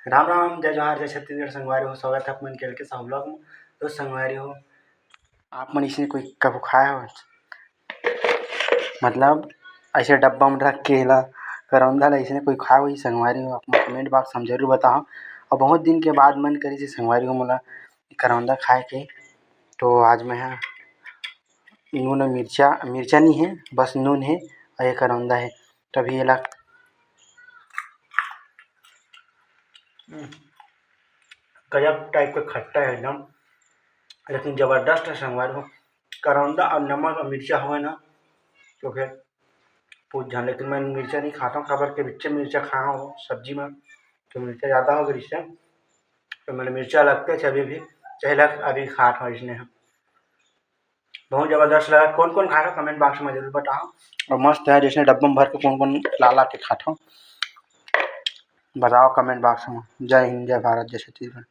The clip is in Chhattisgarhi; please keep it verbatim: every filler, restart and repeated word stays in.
राम राम, जय जोहार, जय छत्तीसगढ़ संगवारी हो। स्वागत है आप मन के एल के साहू vlog में। तो संगवारी हो, आप मन इसने कोई कभू खाए हो, मतलब ऐसे डब्बा में रख के एला करौंदा ला इसने कोई खाए होही संगवारी हो, आप मन comment box में जरूर बताओ। और बहुत दिन के बाद मन करी से संगवारी हो मोला करौंदा खाए के, तो आज मैं हा नून मिर्चा, मिर्चा नहीं है, बस नून है और ये करौंदा है। तभी एला गजब type का खट्टा है एकदम, लेकिन जबरदस्त है संगवारी हो। करौंदा और नमक और मिर्चा होवे ना, तो फिर पूछ जान। लेकिन मैं मिर्चा नहीं खाता हूँ, काबर के बिच्चे मिर्चा खाया हूँ सब्जी में, तो मिर्चा ज़्यादा हो गई इससे, तो मैंने मिर्चा लगते थे अभी भी, चाहे लग अभी खात हूँ इसने। बहुत जबरदस्त लगा। कौन कौन खाए हो comment box में जरूर बताओ। और मस्त है, जैसे डब्बा में भर के कौन कौन ला ला के खात हो, बताओ comment box में। जय हिंद, जय भारत, जय छत्तीसगढ़।